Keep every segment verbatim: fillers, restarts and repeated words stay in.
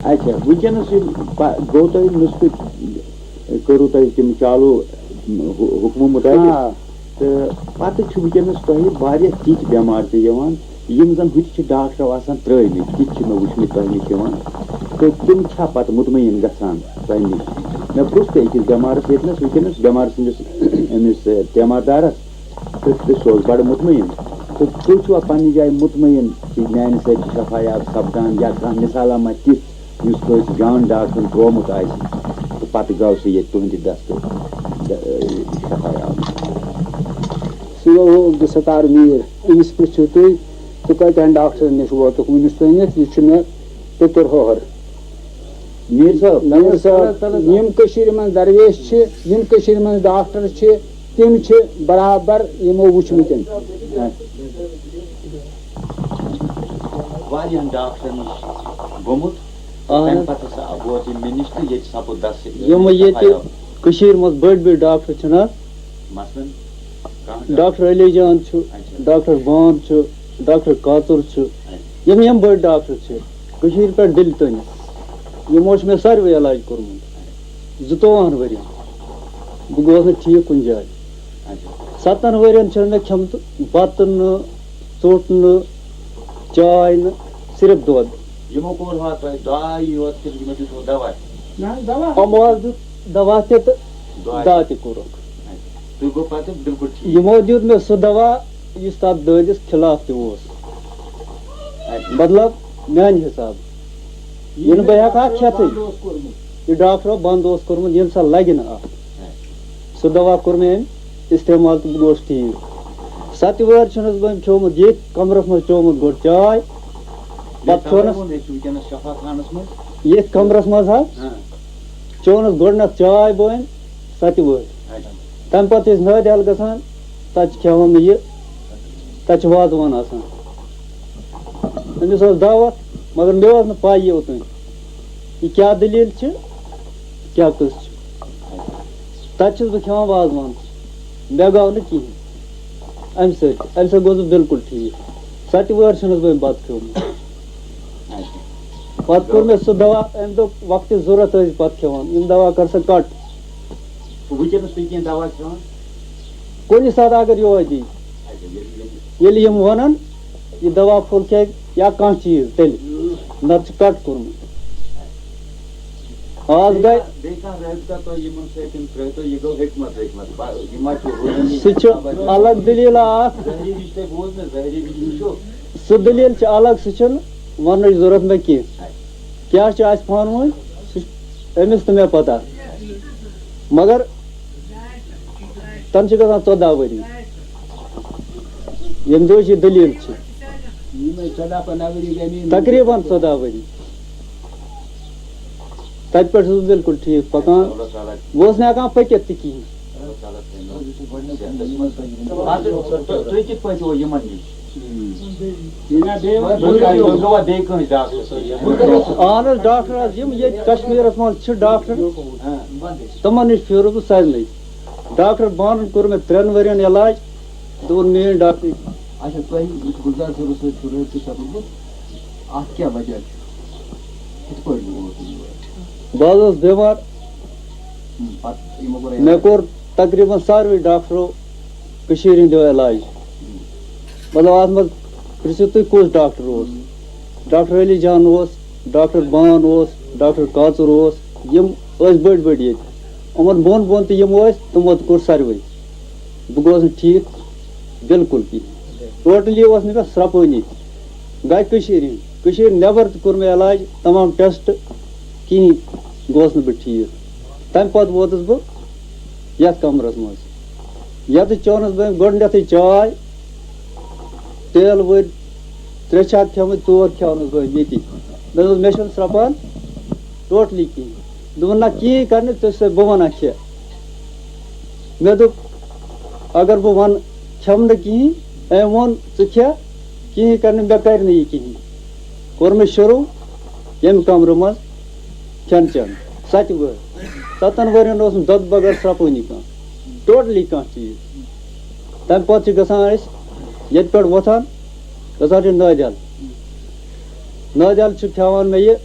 اچھا، وٕنکیٚنَس یِم پَ-، گوٚو تۄہہِ نُسخہٕ، کٔرٕو تۄہہِ تِم چالوٗ، حُ-، حُکمہٕ مُطٲبِق؟ آ۔ تہٕ پَتہٕ چھُ وٕنکیٚنَس تۄہہِ واریاہ تِتھۍ بٮ۪مار تہِ یِوان، یِم زَن ہُتہِ چھِ ڈاکٹرو آسان ترٛٲومٕتۍ، تِتھۍ چھِ مےٚ وٕچھمٕتۍ تۄہہِ نِش یِوان۔ تہٕ تِم چھا پَتہٕ مطمعین گژھان تۄہہِ نِش؟ مےٚ پرُژھ تہِ أکِس بٮ۪مارَس ییٚتنَس وٕنکیٚنَس، بٮ۪مار سٕنٛدِس، أمِس، تیمار دارَس، تہٕ، تہٕ سُہ اوس بَڑٕ مطمعین۔ تہٕ تُہۍ چھُوا پننہِ جایہِ مطمعین کہِ میانہِ سۭتۍ چھِ شفا یاب سپدان، یا کانٛہہ مثالہ ما تِژھ یُس کٲنٛسہِ جان ڈاکٹرن ترٛوومُت آسہِ تہٕ پتہٕ گوٚو سُہ ییٚتہِ تُہنٛدِ دستہٕ، ٲ، شفا یاب؟ سُہ گوٚو عبدالستار میٖر، أمِس پرٛژھِو تُہۍ، تہٕ کٲتیٛاہن ڈاکٹرن نِش ووتُکھ وُنِس تٲنِتھ؟ یہِ چھُ مےٚ پِتُر ہوہر۔ میٖر صٲب، میٖر صٲب، یِم کٔشیٖرِ منٛز درویش چھِ، یِم کٔشیٖرِ منٛز ڈاکٹر چھِ، تِم چھِ برابر یِمو وٕچھمٕتٮ۪ن۔ واریاہن ڈاکٹرن نِش گوٚمُت، اہن تَمہِ حظ۔ پتہٕ ہسا ووت یہِ مےٚ نِش تہٕ ییٚتہِ سپُد دس یِم ییٚتہِ کٔشیٖرِ منٛز بٔڑۍ بٔڑۍ ڈاکٹر چھِنہٕ حظ؟ مثلاً، کانٛہہ ڈاکٹر علی جان چھُ، اچھا۔ ڈاکٹر بام چھُ، ڈاکٹر کاتُر چھُ، اچھا۔ یِم یِم بٔڑۍ ڈاکٹر چھِ کٔشیٖرِ پٮ۪ٹھ دِلہِ تٲنِس، یِمو چھُ مےٚ ساروٕے علاج کوٚرمُت زٕتووُہن ؤرین۔ بہٕ گوس نہٕ ٹھیٖک کُنہِ جایہِ۔ اچھا۔ ستن ؤرین چھُنہٕ مےٚ کھیوٚمُت بتہٕ نہٕ، ژوٚٹ نہٕ، چاے نہٕ، صرف دۄد۔ یِمو کوٚر ہا تۄہہِ دعا یوت کِنہٕ یِمو دیُت ہُہ دوا؟ نہ، دوا۔ یِمو حظ دیُت دوا تہِ تہٕ دعا دعا تہِ۔ تہِ کوٚرُکھ۔ اچھا۔ تُہۍ گوٚو پتہٕ بِلکُل ٹھیٖک۔ یِمو دیُت مےٚ سُہ دوا یُس تَتھ دٲدِس خلاف تہِ اوس۔ اچھا۔ مطلب، میانہِ حساب، یہِ نہٕ بہٕ ہٮ۪کہٕ ہا ڈاکٹرو کھٮ۪تھٕے۔ بنٛد اوس کوٚرمُت۔ یہِ ڈاکٹرو بنٛد اوس کوٚرمُت، ییٚمہِ ساتہٕ لگہِ نہٕ اَتھ۔ اچھا۔ سُہ دوا کوٚر مےٚ أمۍ استعمال تہٕ بہٕ گوس ٹھیٖک۔ ستہِ وٲرۍ چھُنَس بہٕ أمۍ کھیوٚمُت ییٚتھۍ کمرس منٛز چومُت گۄڈٕ چاے، پتہٕ بیٚیہِ چھُنَس توے ووٚن اَسہِ وٕنکیٚنَس شفا خانَس منٛز۔ ییٚتھۍ کمرس منٛز حظ۔ ہاں۔ چومُت گۄڈٕنیتھ چاے بہٕ أمۍ ستہِ وٲرۍ۔ اچھا۔ تَمہِ پَتہٕ چھِ أسۍ نٲدۍ حال گژھان، تَتہِ چھِ کھٮ۪وان یہِ، تَتہِ چھُ وازوان آسان۔ أمِس اوس دعوت، مگر مےٚ ٲس نہٕ پَے یہِ اوٚتام، یہِ کیٛاہ دٔلیٖل چھِ، کیٛاہ قٕصہٕ چھُ۔ تَتہِ چھُس بہٕ کھٮ۪وان وازوان، مےٚ گوٚو نہٕ کِہیٖنۍ اَمہِ سۭتۍ، اَمہِ سۭتۍ گوٚوس بہٕ بِلکُل ٹھیٖک۔ ستہِ وٲرۍ چھُنَس بہٕ أمۍ بَتہٕ کھیوٚمُت۔ پَتہٕ کوٚر مےٚ سُہ دوا، أمۍ دوٚپ، وقتٕچ ضوٚرَتھ ٲسۍ بَتہٕ کھٮ۪وان، یِم دوا کر سا کٹ۔ وٕنکیٚنَس تُہۍ کینٛہہ دوا کھٮ۪وان؟ کُنہِ ساتہٕ اگر یِہوٚے دی۔ اچھا، ییٚلہِ یِم ییٚلہِ یِم وَنَن، یہِ دوا پھوٚل کھیٚیہِ یا کانٛہہ چیٖز، تیٚلہِ۔ نَتہٕ چھُ کٹ کوٚرمُت۔ آز بیٚیہِ گٔے کانٛہہ، بیٚیہِ کانٛہہ رٲبطہ تۄہہِ یِمَن سۭتۍ ترٛٲوِتو، یہِ گوٚو حکمت، حکمت۔ با-، یہِ ما چھُ روٗدمُت؟ سُہ چھُ الگ دٔلیٖلہ اَکھ۔ ظٲہری وٕچھ تۄہہِ بوٗز مےٚ، ظٲہری وٕچھ وٕچھو۔ سُہ دٔلیٖل چھِ الگ، سُہ چھُنہٕ وَننٕچ ضوٚرَتھ مےٚ کینٛہہ۔ کیٛاہ چھُ اَسہِ پانہٕ ؤنۍ، سُہ چھُ أمِس تہٕ مےٚ پَتہ۔ مگر تَنہٕ چھِ گژھان ژۄداہ ؤری، ییٚمہِ دۄہٕچ یہِ دٔلیٖل چھِ۔ یِمَے ژۄداہ پنٛداہ ؤری گٔے مےٚ۔ تقریٖباً ژۄداہ ؤری۔ تَتہِ پٮ۪ٹھ چھُس بہٕ بِلکُل ٹھیٖک پَکان۔ بہٕ اوسُس نہٕ ہٮ۪کان پٔکِتھ تہِ کِہیٖنۍ۔ پتہٕ تُہۍ، تُہۍ کِتھ پٲٹھۍ چھِو یِمن نِش؟ تُہۍ چھِوا بیٚیہِ کٲنٛسہِ ڈاکٹرس نِش؟ اہن حظ، ڈاکٹر حظ، یِم ییٚتہِ کشمیٖرس منٛز چھِ ڈاکٹر، تِمن نِش پھیورُس بہٕ سارنٕے۔ ڈاکٹر بانن کوٚر مےٚ ترٛٮ۪ن ؤرین علاج، دوٚپُن میٲنۍ ڈاکٹر۔ اچھا، تۄہہِ یُس گُلزار صٲبس سۭتۍ چھُ رٲبطہٕ سپدمُت، اتھ کیٛاہ وجہ چھُ؟ کِتھ پٲٹھۍ گوٚو اوس یہِ یور؟ بہٕ حظ اوسُس بٮ۪مار۔ ہُم، پتہٕ یِمو کوٚر مےٚ علاج۔ کوٚر تقریٖباً ساروٕے ڈاکٹرو کٔشیٖرِ ہِنٛدیو علاج۔ ہُم۔ مطلب، اَتھ منٛز پرٛژھِو تُہۍ، کُس ڈاکٹر اوس؟ ہُم۔ ڈاکٹر علی جان اوس، ڈاکٹر بان اوس، ڈاکٹر کاژُر اوس، یِم ٲسۍ بٔڑۍ بٔڑۍ ییٚتہِ۔ یِمَن بۄن بۄن تہِ یِم ٲسۍ، تِمو تہِ کوٚر ساروٕے۔ بہٕ گوس نہٕ ٹھیٖک بِلکُل کِہیٖنۍ۔ ٹوٹلی اوس نہٕ مےٚ سرٛپٲنی۔ گٔے کٔشیٖرِ ہِنٛدۍ۔ کٔشیٖرِ نٮ۪بر تہِ کوٚر مےٚ علاج، تمام ٹٮ۪سٹ، کِہیٖنۍ گوس نہٕ بہٕ ٹھیٖک۔ تَمہِ پَتہٕ ووتُس بہٕ یَتھ کَمرَس منٛز۔ یَتَس چٲونَس بہٕ أمۍ گۄڈٕنٮ۪تھٕے چاے، تیل ؤرۍ ترٛےٚ چھَکھ کھٮ۪مٕتۍ، ژور کھٮ۪ونَس بہٕ أمۍ ییٚتی۔ مےٚ دوٚپُس، مےٚ چھُنہٕ سرٛپان ٹوٹلی کِہیٖنۍ۔ دوٚپُن، نہ، کِہیٖنۍ کَرنہٕ، ژےٚ چھُسَے بہٕ وَنان کھےٚ۔ مےٚ دوٚپ، اگر بہٕ وَنہٕ کھٮ۪مہٕ نہٕ کِہیٖنۍ، أمۍ ووٚن، ژٕ کھےٚ، کِہیٖنۍ کَرنہٕ، مےٚ کَرِ نہٕ یہِ کِہیٖنۍ۔ کوٚر مےٚ شروٗع ییٚمہِ کَمرٕ منٛز کھٮ۪ن چٮ۪ن۔ سَتہِ وٕہٕرۍ، سَتَن ؤرِین اوس نہٕ دۄدٕ بغٲر سرٛپٲنی کانٛہہ، ٹوٹلی کانٛہہ چیٖز۔ تَمہِ پَتہٕ چھِ گژھان أسۍ ییٚتہِ پٮ۪ٹھ وۄتھان، گژھان چھِ نٲدِیال۔ نٲدِیال چھِ کھٮ۪وان مےٚ یہِ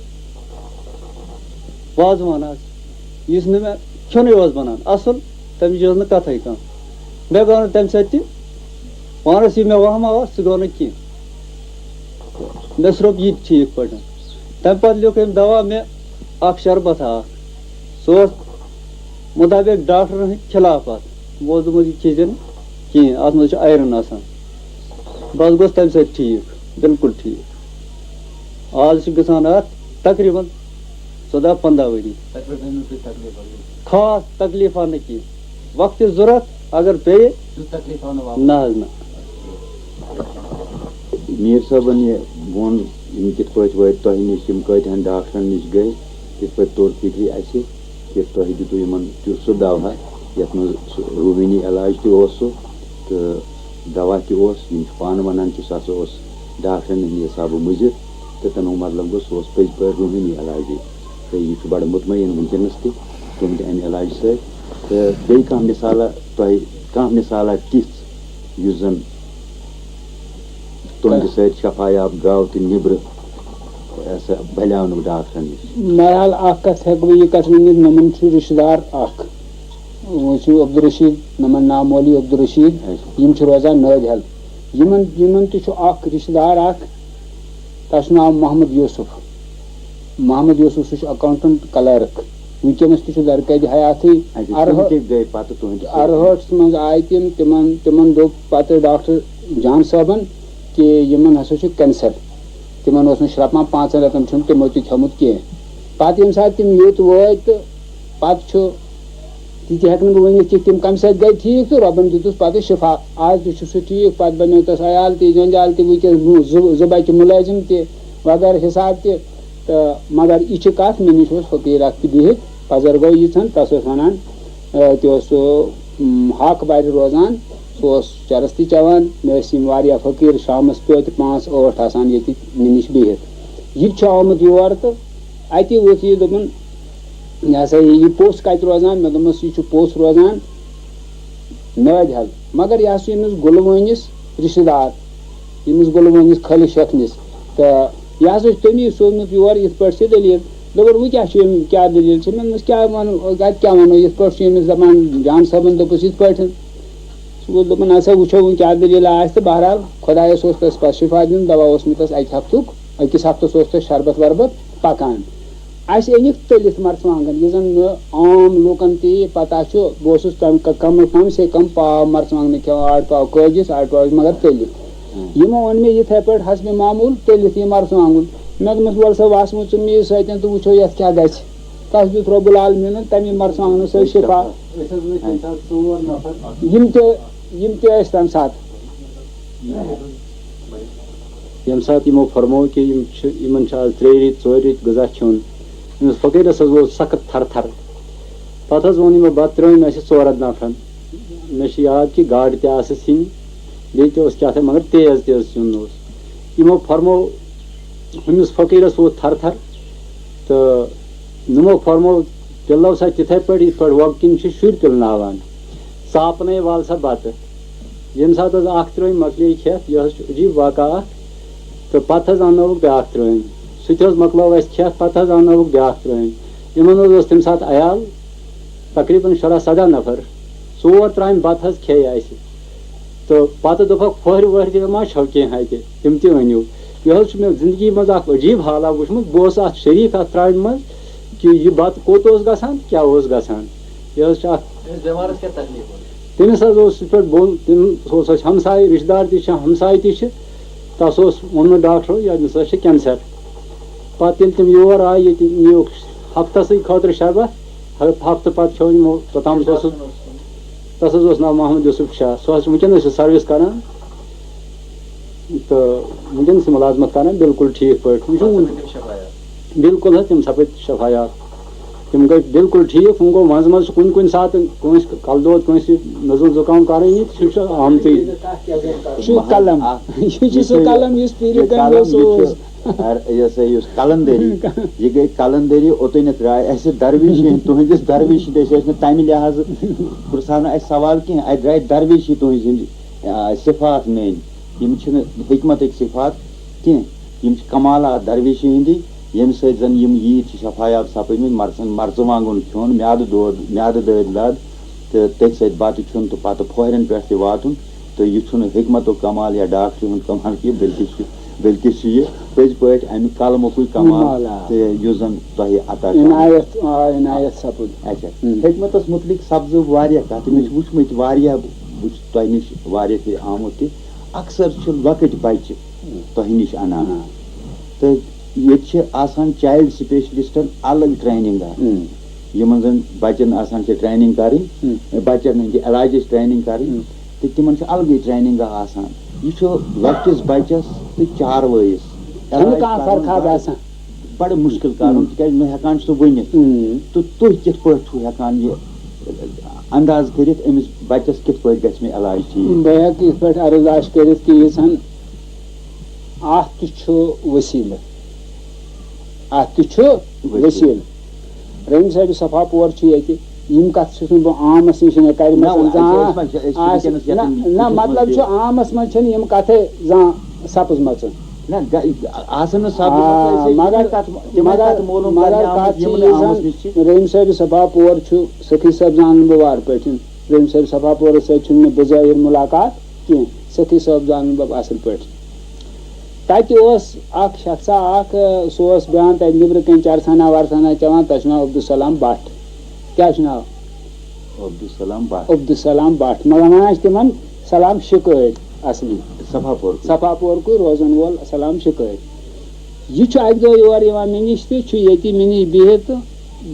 وازوان حظ، یُس نہٕ مےٚ کھیوٚنُے اوس بَنان اَصٕل، تَمِچ ٲس نہٕ کَتھَے کانٛہہ۔ مےٚ گوٚو نہٕ تَمہِ سۭتۍ تہِ، پانَس یہِ مےٚ وَہمہٕ اوس، سُہ گوٚو نہٕ کینٛہہ۔ مےٚ سرٛوٚپ یہِ تہِ ٹھیٖک پٲٹھۍ۔ تَمہِ پَتہٕ لیوٚکھ أمۍ دَوا مےٚ اَکھ شربَتھا اَکھ۔ سُہ اوس مُطٲبِق ڈاکٹرَن ہٕنٛدۍ خِلاف اَتھ۔ تِمو اوس دوٚپمُت، "یہِ کھیٚزِ نہٕ کِہیٖنۍ، اَتھ منٛز چھُ آیرَن آسان۔" بَس گوٚژھ تَمہِ سۭتۍ ٹھیٖک، بِلکُل ٹھیٖک۔ آز چھِ گژھان اَتھ تقریٖباً ژۄداہ پنٛداہ ؤری۔ تَتہِ پٮ۪ٹھ بَنیو تۄہہِ تقریٖباً یہِ؟ خاص تکلیٖفا نہٕ کینٛہہ۔ وقتٕچ ضوٚرَتھ اگر پیٚیہِ، تیُتھ تکلیٖفا نہٕ واپَس؟ نہ حظ نہ۔ میٖر صٲبَن یہِ ووٚن، یِم کِتھ پٲٹھۍ وٲتۍ تۄہہِ نِش، یِم کۭتِہَن ڈاکٹرَن نِش گٔے، کِتھ پٲٹھۍ توٚر فِکرِ اَسہِ کہِ تۄہہِ دیُتوُ یِمَن تیُتھ سُہ دَوا، یَتھ منٛز سُہ روٗحٲنی علاج تہِ اوس سُہ، تہٕ دَوا تہِ اوس، یِم چھِ پانہٕ وَنان کہِ سُہ ہسا اوس ڈاکٹرَن ہٕنٛدِ حِسابہٕ مُضِر، تہٕ تَمیُک مطلب گوٚو، سُہ اوس پٔزۍ پٲٹھۍ روٗحٲنی علاجی۔ تہٕ یہِ چھُ بَڑٕ مُطمعیٖن وٕنکیٚنَس تہِ تُہٕنٛدِ اَمہِ علاجہِ سۭتۍ۔ تہٕ بیٚیہِ کانٛہہ مِثالا تۄہہِ، کانٛہہ مِثالا تِژھ، یُس زَن تُہٕنٛدِ سۭتۍ شفا یاب درٛاو تہٕ نیٚبرٕ، یہِ ہسا بَلیو نہٕ ڈاکٹرَن نِش؟ بہرحال، اَکھ کَتھ ہٮ۪کہٕ بہٕ یہِ کَتھ ؤنِتھ، مےٚ منٛز چھُ رِشتہٕ دار اَکھ، وۄنۍ چھُ عبدالرشیٖد، مےٚ منٛز ناو مولوی عبدالرشیٖد، اچھا۔ یِم چھِ روزان نٲدۍ ہَل۔ یِمَن، یِمَن تہِ چھُ اَکھ رِشتہٕ دار اَکھ، تَس چھُ ناو محمد یوسف۔ محمد یوسف، سُہ چھُ اکاؤنٹنٹ کلرک۔ وٕنکیٚنَس تہِ چھُ درقید حیاتٕے۔ اچھا، تِم ارہٲ-، تہِ گٔے پَتہٕ تُہٕنٛدِ سۭتۍ؟ ارہٲٹھَس منٛز آے تِم، تِمَن، تِمَن دوٚپ پَتہٕ ڈاکٹر جان صٲبَن کہِ یِمَن ہسا چھُ کینسر۔ تِمَن اوس نہٕ شرٛپان، پانٛژَن رٮ۪تَن چھُنہٕ تِمو تہِ کھیوٚمُت کینٛہہ۔ پَتہٕ ییٚمہِ ساتہٕ تِم یوٚت وٲتۍ تہٕ پَتہٕ چھُ تہِ تہِ ہٮ۪کہٕ نہٕ بہٕ ؤنِتھ کہِ تِم کَمہِ سۭتۍ گٔے ٹھیٖک، تہٕ رۄبَن دیُتُس پَتہٕ شِفا۔ آز تہِ چھُ سُہ ٹھیٖک، پَتہٕ بَنیو تَس عیال تہِ، جنجال تہِ، وٕنکیٚس زٕ، زٕ بَچہِ مُلٲزِم تہِ، وغٲرٕ حِساب تہِ۔ تہٕ مگر یہِ چھِ کَتھ، مےٚ نِش اوس فقیٖر اَکھ تہِ بِہِتھ، پَزَر گوٚو یِژھَن، تَس اوس وَنان، آ، تہِ اوس سُہ، م، ہاکہٕ بَرِ روزان، سُہ اوس چَرَس تہِ چٮ۪وان۔ مےٚ ٲسۍ یِم واریاہ فقیٖر شامَس توتہِ پانٛژھ ٲٹھ آسان ییٚتہِ مےٚ نِش بِہِتھ۔ یہِ تہِ چھُ آمُت یور تہٕ اَتی ووٚتھ یہِ دوٚپُن، یہِ ہسا یہِ، یہِ پوٚژھ کَتہِ روزان؟ مےٚ دوٚپمَس، یہِ چھُ پوٚژھ روزان نٲدۍ حظ، مگر یہِ ہسا چھُ أمِس گُلہٕ وٲنِس رِشتہٕ دار، ییٚمِس گُلہٕ وٲنِس خٲلِق شیخ نِس۔ تہٕ یہِ ہسا چھُ تٔمی سوٗزمُت یور، یِتھ پٲٹھۍ چھِ دٔلیٖل۔ دوٚپُن، وۄنۍ کیٛاہ چھُ أمۍ، کیٛاہ دٔلیٖل چھِ؟ مےٚ دوٚپمَس، کیٛاہ وَنو، اَتہِ کیٛاہ وَنو، یِتھ پٲٹھۍ چھُ أمِس دَپان، جان صٲبَن دوٚپُس یِتھ پٲٹھۍ۔ سُہ گوٚو دوٚپُن، اَسا وٕچھو وۄنۍ کیٛاہ دٔلیٖلہ آسہِ، تہٕ بہرحال خۄدایَس اوس تَس پَتہٕ شِفا دیُن، دَوا اوسمُت تَس اَکہِ ہفتُک، أکِس ہفتَس اوس تَس شربت وربت پَکان۔ اَسہِ أنِکھ تٔلِتھ مَرژٕوانٛگَن، یُس زَن نہٕ عام لوٗکَن تہِ پَتہ چھُ۔ بہٕ اوسُس تَمہِ ک-، کَم، کَم سے کَم پاو مَرژٕوانٛگنہٕ کھٮ۪وان، آڈ پاو کٲجِس، آڈ پاو مگر تٔلِتھ۔ یِمو اوٚن مےٚ یِتھَے پٲٹھۍ حسبِ معموٗل تٔلِتھ یہِ مَرژٕوانٛگُن۔ مےٚ دوٚپمَس، وَلہٕ سا، وَس وۄنۍ ژٕ میٖر سۭتۍ تہٕ وٕچھو یَتھ کیٛاہ گژھِ۔ تَس دیُت رۄب العالمیٖنَن تَمی مَرژٕوانٛگنہٕ سۭتۍ شِفا۔ أسۍ حظ ٲسۍ تَمہِ ساتہٕ ژور نفر۔ یِم تہِ، یِم تہِ ٲسۍ تَمہِ ساتہٕ۔ ییٚمہِ ساتہٕ یِمو فرموو کہِ یِم چھِ، یِمَن چھِ آز ترٛیٚیہِ ریٚتۍ، ژورِ ریٚتۍ غذا کھیوٚن، أمِس فقیٖرَس حظ گوٚو سخت تھَر تھَر۔ پَتہٕ حظ ووٚن یِمو، بَتہٕ ترٛٲوۍ مےٚ اَسہِ ژورَن نفرَن۔ مےٚ چھِ یاد کہِ گاڈٕ تہِ آسہٕ سِنۍ، بیٚیہِ تہِ اوس کیٛاہ تام، مگر تیز تیز سیُن اوس۔ یِمو فرموو، ہُمِس فقیٖرَس ووت تھَر تھَر، تہٕ نِمو فرموو، پِلو سا تِتھَے پٲٹھۍ، یِتھ پٲٹھۍ وۄگہٕ کِنۍ چھِ شُرۍ پِلناوان، ژاپنَے وال سا بَتہٕ۔ ییٚمہِ ساتہٕ حظ اَکھ ترٛٲوۍ، مۄکلے کھٮ۪تھ، یہِ حظ چھُ عجیٖب واقعہ اَکھ۔ تہٕ پَتہٕ حظ اَننٲوٕکھ بیٛاکھ ترٛٲمۍ، سُہ تہِ حظ مۄکلٲو اَسہِ کھٮ۪تھ، پَتہٕ حظ اَننٲوٕکھ بیٛاکھ ترٛٲمۍ۔ یِمَن حظ اوس تَمہِ ساتہٕ عیال تقریٖباً شُراہ سَداہ نفر۔ ژور ترٛامہِ بَتہٕ حظ کھیٚیہِ اَسہِ۔ تہٕ پَتہٕ دوٚپہَکھ، "پھوہرِ ووہرِ تہِ ما چھَو کینٛہہ اَتہِ؟ تِم تہِ أنِو۔" یہِ حظ چھُ مےٚ زِندگی منٛز اَکھ عجیٖب حالا وٕچھمُت۔ بہٕ اوسُس اَتھ شریٖک، اَتھ ترٛامہِ منٛز، کہِ یہِ بَتہٕ کوٚت اوس گژھان، کیٛاہ اوس گژھان۔ یہِ حظ چھُ اَکھ أمِس بٮ۪مارَس کیٛاہ تکلیٖف اوس؟ تٔمِس حظ اوس یِتھ پٲٹھۍ بوٚن، تٔمِس اوس اَسہِ ہمساے، رِشتہٕ دار تہِ چھِ، ہمساے تہِ چھِ۔ تَس اوس ووٚنمُت ڈاکٹرو، "یہِ، أمِس حظ چھِ کینسر۔" پَتہٕ ییٚلہِ تِم یور آے، ییٚتہِ نیوٗکھ ہفتَسٕے خٲطرٕ شربت، ہَ-، ہفتہٕ پَتہٕ کھیوٚو یِمو توٚتام۔ سُہ اوس، تَس حظ اوس ناو محمد یوسف شاہ، سُہ حظ چھُ وٕنکیٚنَس یہِ سٔروِس کران۔ تہٕ وٕنکیٚنَس چھِ مُلازمت کران بِلکُل ٹھیٖک پٲٹھۍ۔ وٕچھِو، پَتہٕ سَپٕدۍ تِم شفایاب۔ بِلکُل حظ، تِم سَپٕدۍ شفایاب۔ تِم گٔے بِلکُل ٹھیٖک۔ وۄنۍ گوٚو، منٛزٕ منٛزٕ چھُ کُنہِ کُنہِ ساتہٕ کٲنٛسہِ کَلہٕ دود، کٲنٛسہِ نٔزٕل زُکام کَرٲنی، سُہ چھُ آمتُے۔ یہِ چھُ سُہ قلم، یُس یہِ پیٖرِ یہِ کامہِ قلم، اوس، یہِ اوس۔ چھُ، ار-، یہِ ہسا یُس قلندری، یہِ گٔے قلندری، اوٚتُے نہٕ درٛاے اَسہِ درویشی ہٕنٛدۍ، تُہٕنٛدِس درویشی تہِ ٲسۍ اَسہِ نہٕ تَمہِ لحاظہٕ پرٛژھان اَسہِ سوال کینٛہہ، اَتہِ درٛاے درویشی تُہٕنٛزِ ہِنٛدۍ، آ، صفات میٛٲنۍ۔ یِم چھِنہٕ حکمتٕکۍ صفات کینٛہہ، یِم چھِ کمالات درویشی ہِنٛدی۔ ییٚمہِ سۭتۍ زَن یِم عیٖد چھِ شفایاب سَپٕدمٕتۍ، مرژَن، مرژٕوانٛگُن کھیوٚن، میٛادٕ دود، میٛادٕ دٲدۍ لد تہٕ تٔتھۍ سۭتۍ بَتہٕ کھیوٚن تہٕ پَتہٕ پھوہرٮ۪ن پٮ۪ٹھ تہِ واتُن۔ تہٕ یہِ چھُنہٕ حکمت و کمال یا ڈاکٹری ہُنٛد کمال کینٛہہ، بلکہِ چھُ، بلکہِ چھُ یہِ پٔزۍ پٲٹھۍ اَمہِ قلمُکُے کمال، کمال، آ۔ تہٕ یُس زَن تۄہہِ عطا چھُ۔ عنایت، آ، عنایت سَپُد۔ اچھا، ہُم۔ حکمتَس مُتعلِق سَپزٕ واریاہ کَتھٕ، مےٚ چھِ ہُم۔ وٕچھمٕتۍ واریاہ، بہٕ چھُس تۄہہِ نِش واریاہ پھِرِ آمُت تہِ۔ اکثر چھِ لۄکٕٹۍ بَچہِ ہُم۔ تۄہہِ نِش اَنان۔ ہُم۔ تہٕ ییٚتہِ چھِ آسان چایلڈ سپیشلسٹن الگ ٹریننگ اکھ۔ ہم۔ یِمن زن بچن آسان چھِ ٹریننگ کرٕنۍ، ہم۔ بچن ہٕنٛدِ علاجٕچ ٹریننگ کرٕنۍ، ہم۔ تہٕ تِمن چھِ الگٕے ٹریننگ آسان۔ یہِ چھُ لۄکٹِس بچس تہٕ چاروٲیِس چھَنہٕ علاج کانٛہہ کرُن فرقہ بڑٕ، آسان۔ بڑٕ مشکل کرُن، ہم۔ تِکیازِ نہ ہٮ۪کان چھُ سُہ ؤنِتھ۔ ہم۔ تہٕ تُہۍ کِتھ پٲٹھۍ چھِو ہٮ۪کان یہِ انداز کٔرِتھ، أمِس بچس کِتھ پٲٹھۍ گژھِ مےٚ علاج ٹھیٖک؟ بہٕ ہٮ۪کہٕ یِتھ پٲٹھۍ عرض آسہِ کٔرِتھ کہِ ییٖژہن اَتھ تہِ چھُ وسیٖلہٕ، اَتھ تہِ چھُ وسیٖلہٕ۔ وسیٖلہٕ۔ رحیٖم صٲبِ صفا پور چھُ ییٚتہِ، یِم کَتھٕ چھُس نہٕ بہٕ عامَس نِش نہٕ کَرِ نہ، مثلاً أسۍ، زانٛہہ أسۍ ما چھِ، أسۍ چھِ آسہِ، وٕنکیٚنَس نہ، یَتھ نہ، مِشنَس مطلب منٛز چھُ تہِ۔ عامَس منٛز چھَنہٕ یِم کَتھٕ زانٛہہ سَپٕزمَژٕ۔ نہ، گَ-، آسَن نہٕ سَپٕزمَژٕ، آ، أسۍ ہیٚکو مگر، تِم کَتھ، تِمَن مگر، کَتھٕ معلوٗم مگر کَرنہِ آمٕتۍ، کَتھ چھِ یِم نہٕ ییٖژ عامَس زَن نِش چھِ۔ رحیٖم صٲبِ صفا پور چھُ، سخی صٲب زانَن بہٕ وارٕ پٲٹھۍ۔ رحیٖم صٲبِ صفا پورَس سۭتۍ چھُنہٕ مےٚ بظٲہِر مُلاقات کینٛہہ، سخی صٲب زانَن بہٕ اَصٕل پٲٹھۍ۔ تَتہِ اوس اکھ شخصا اکھ، سُہ اوس بیٚہوان تَتہِ نیٚبرٕ کَنۍ چرسانا ورسانا چٮ۪وان، تَتھ چھُ ناو عبدالسلام بٹ۔ کیٛاہ چھُ ناو؟ عبدالسلام بٹ۔ عبدالسلام بٹ۔ مگر وَنان چھِ تِمن سلام شِکٲرۍ اصلی۔ صفا پور۔ صفا پورکُے روزن وول سلام شِکٲرۍ۔ یہِ چھُ اَکہِ دۄہ یور یِوان مےٚ نِش تہٕ چھُ ییٚتی مےٚ نِش بِہِتھ تہٕ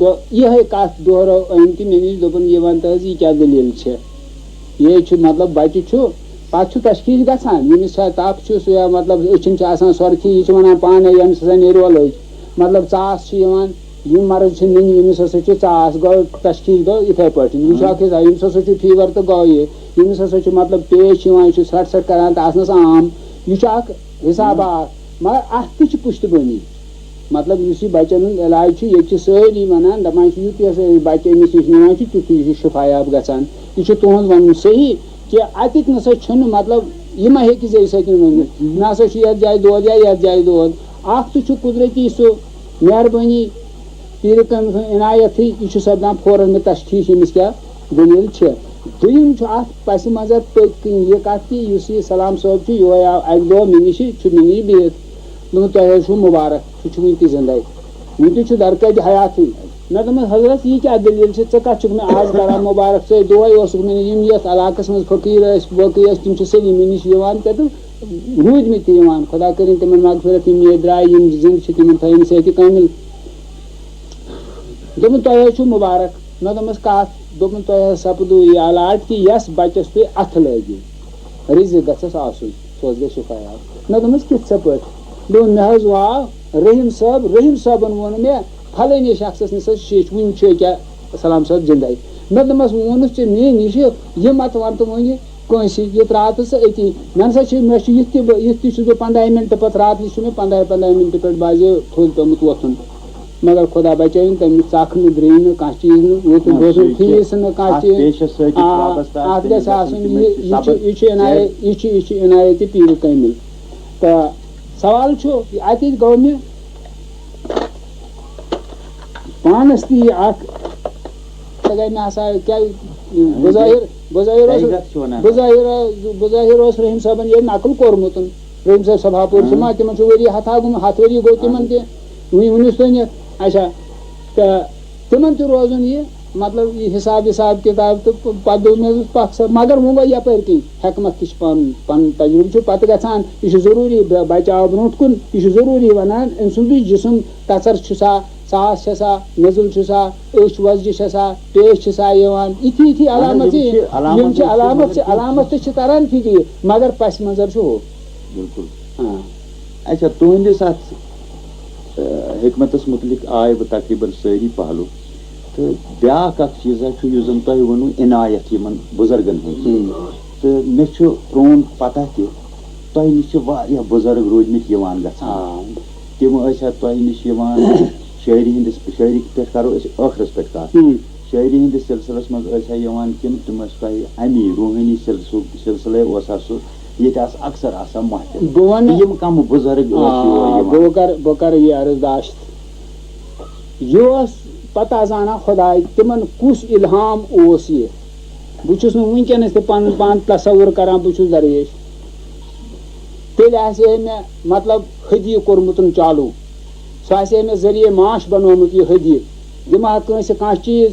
دۄ-، یِہوٚے کَتھ دۄہرٲو أمۍ تہِ مےٚ نِش، دوٚپُن، "یہِ وَن تہٕ حظ، یہِ کیٛاہ دٔلیٖل چھےٚ؟" یہِ چھُ، مطلب، بَچہِ چھُ، پَتہٕ چھُ تشخیٖص گژھان، ییٚمِس چھا تَپھ چھُس یا، مطلب، أچھَن چھِ آسان سۄرخی، یہِ چھُ وَنان پانَے، ییٚمہِ سۭتۍ زَن نیرِ وۄلٲج۔ مطلب، ژاس چھِ یِوان، یِم مرض چھِ نٔنۍ، ییٚمِس ہسا چھُ ژاس، گوٚو تشخیٖص گوٚو یِتھَے پٲٹھۍ۔ یہِ چھُ اَکھ حِساب، ییٚمِس ہسا چھُ فیٖور تہٕ گوٚو یہِ، ییٚمِس ہسا چھُ، مطلب، پیش چھِ یِوان، یہِ چھُ ژھرٛٹھ ژھرٛٹھ کران تہٕ آسنَس عام۔ یہِ چھُ اَکھ حِسابہ اَکھ، مگر اَتھ تہِ چھِ پُشتہٕ بٲنی۔ مطلب، یُس یہِ بَچَن ہُنٛد علاج چھُ، ییٚتہِ چھِ سٲری وَنان، دَپان چھِ، یُتھ یہِ ہسا یہِ بَچہٕ أمِس نِش نِوان چھُ، تیُتھُے چھُ شِفایاب گژھان۔ یہِ چھُ تُہُنٛد وَنُن صحیح کہِ اَتِکۍ نہ سا چھُنہٕ، مطلب، یہِ ما ہیٚکہِ زیٚیہِ سۭتۍ ؤنِتھ، نہ سا چھُ یَتھ جایہِ دود یا یَتھ جایہِ دود۔ اَکھ تہِ چھُ قُدرٔتی سُہ مہربٲنی پیٖرِ کامہِ سٕنٛز عنایتھٕے، یہِ چھُ سَپدان فوراً مےٚ تشخیٖص، ییٚمِس کیٛاہ دٔلیٖل چھِ۔ دوٚیِم چھُ اَتھ پَسہِ منظر پٔتۍ کِنۍ یہِ کَتھ کہِ یُس یہِ سلام صٲب چھُ، یِہوٚے آو اَکہِ دۄہ مےٚ نِشہِ، چھُ مےٚ نِش بِہِتھ۔ دوٚپُن، "تۄہہِ حظ چھُو مُبارک، سُہ چھُ وٕنہِ تہِ زِندَے، وٕنہِ تہِ چھُ درقید حیاتٕے۔" مےٚ دوٚپمَس، "حضرت، یہِ کیٛاہ دٔلیٖل چھِ؟ ژٕ کَتھ چھُکھ مےٚ آز کران مُبارک؟ ژٕ ہے دۄہَے اوسُکھ مےٚ نِش، یِم یَتھ علاقَس منٛز فقیٖر ٲسۍ، بٲقٕے ٲسۍ، تِم چھِ سٲری مےٚ نِش یِوان تہٕ روٗدۍ مٕتۍ تہِ یِوان۔ خۄدا کٔرِنۍ تِمَن مغفرت، یِم ییٚتہِ درٛاے، یِم زِندٕ چھِ، تِمَن تھٲیِن صحتِ کٲمِل۔" دوٚپُن، "تۄہہِ حظ چھُو مُبارک۔" مےٚ دوٚپمَس، "کَتھ؟" دوٚپُن، "تۄہہِ حظ سَپدوُ یہِ الاٹ کہِ یَس بَچَس تُہۍ اَتھٕ لٲگِو، رِزِق گژھٮ۪س آسُن، سُہ حظ گژھِ شِفایاب۔" مےٚ دوٚپمَس، "کِتھ ژےٚ پٲٹھۍ؟" دوٚپُن، "مےٚ حظ واو رحیٖم صٲب، رحیٖم صٲبَن ووٚن مےٚ، فَلٲنِس شخصَس نِش حظ چھِ، وٕنہِ چھُ ییٚکیٛاہ سلام صٲب زِندَے۔" مےٚ دوٚپمَس، "ووٚنُتھ ژےٚ مے نِش، یہِ مَتہٕ وَن تہٕ وۄنۍ یہِ کٲنٛسہِ، یہِ ترٛاو تہٕ ژٕ أتی۔ مےٚ نہ سا چھِ، مےٚ چھُ یُتھ تہِ بہٕ، یُتھ تہِ چھُس بہٕ پنٛداہہِ مِنٹہٕ پَتہٕ، راتَس چھُ مےٚ پنٛداہہِ، پنٛداہہِ مِنٹہٕ پٮ۪ٹھ بعضے تھوٚد پیوٚمُت وۄتھُن۔ مگر خۄدا بچٲیِن، تَمہِ ژَکھ نہٕ، درٛیہِ نہٕ، کانٛہہ چیٖز نہٕ، وۄتھُن نہ، بوتُن سُہ یہِ چھُ پھیٖس نہٕ کانٛہہ اَتھ چیٖز۔ پیشَس سۭتۍ آ، وابستہٕ اَتھ آسہِ، گژھِ تٔمِس آسُن، گژھِ یہِ، تٔمِس یہِ چھُ، صبر یہِ چھُ عنایت، ژیٖر۔ یہِ چھُ، یہِ چھُ عنایتِ پیٖرِ کٲمِل۔ تہٕ سوال چھُ، یہِ اَتہِ گوٚو مےٚ پانَس تہِ یہِ اَکھ، سۄ گٔے مےٚ ہسا کیٛاہ، بظٲہِر، بظٲہِر اوس، حقیقت چھِ وَنان۔ بظٲہِر اوس، بظٲہِر اوس رحیٖم صٲبَن یہِ نقل کوٚرمُت۔ رحیٖم صٲب صفا پوٗر چھُ اۭں۔ ما، تِمَن چھُ ؤری ہَتھا گوٚمُت، ہَتھ ؤری گوٚو تِمَن اۭں۔ تہِ۔ وٕنہِ ؤنِو تُہۍ مےٚ، اچھا، تہٕ تِمَن تہِ روزُن یہِ، مطلب، یہِ حساب، حساب کِتاب تہٕ پ-، پَتہٕ دوٚپ مےٚ، دوٚپُس، "پَکھ سا۔" مگر وۄنۍ گوٚو یَپٲرۍ کِنۍ، حکمت تہِ چھِ پَنُن، پَنُن تجرُبہٕ چھُ پَتہٕ گژھان۔ یہِ چھُ ضروٗری، بَ-، بَچہٕ آو برونٛٹھ کُن، یہِ چھُ ضروٗری وَنان، أمۍ سُنٛدُے جسم تَژَر چھُ سا، ژاس چھےٚ سا، نٔزٕل چھُ سا، أچھ وۄزجہِ چھےٚ سا، پیش چھِ سا یِوان۔ یِتھی یِتھی اہن حظ، علامت یِم چھِ، چھِ علامت یِم چھِ حظ چھِ علامت مگر چھِ، کینٛہہ علامت تہِ چھِ تران فِکرِ، مگر پَسہِ منظر چھُ ہُہ۔ بِلکُل۔ ہاں۔ اچھا، تُہٕنٛدِس اَتھ، آ، حکمتَس مُتعلِق آے بہٕ تقریٖباً سٲری پہلو۔ تہٕ بیٛاکھ اَکھ چیٖزا چھُ، یُس زَن تۄہہِ ووٚنوُ عنایت یِمَن بُزرگَن ہٕنٛز۔ ہُم۔ تہٕ مےٚ چھُ پرٛون پَتہ تہِ، تۄہہِ نِش چھِ واریاہ بُزرگ روٗدۍمٕتۍ یِوان گژھان۔ آ۔ تِم ٲسۍ ہا تۄہہِ نِش یِوان شٲعری ہِنٛدِس، شٲعری پٮ۪ٹھ کَرو أسۍ ٲخرَس پٮ۪ٹھ کَتھ۔ ہُم۔ شٲعری ہِنٛدِس سلسلس منٛز ٲسۍ ہا یِوان کِنہٕ تِم ٲسۍ تۄہہِ اَمی روٗحٲنی سلسل-، سلسلے اوس ہا سُہ ییٚتہِ آسہٕ اکثر آسان محفل۔ بہٕ وَنہٕ تہٕ یِم کم بُزرگ ٲسۍ یور آ، یِوان؟ بہٕ کَرٕ، بہٕ کَرٕ یہِ عرض داشت۔ یہِ اوس پَتہ زانان خۄداے تِمَن کُس اِلہام اوس یہِ۔ بہٕ چھُس نہٕ وٕنکیٚنَس تہِ پَنُن پان تصوُر کَران، بہٕ چھُس درویش۔ تیٚلہِ آسہِ ہے مےٚ، مطلب، ہدیہِ کوٚرمُت چالوٗ، سُہ آسہِ ہے مےٚ ذٔریعے معاش بَنومُت یہِ ہدیہِ۔ دِمہٕ ہا کٲنٛسہِ کانٛہہ چیٖز،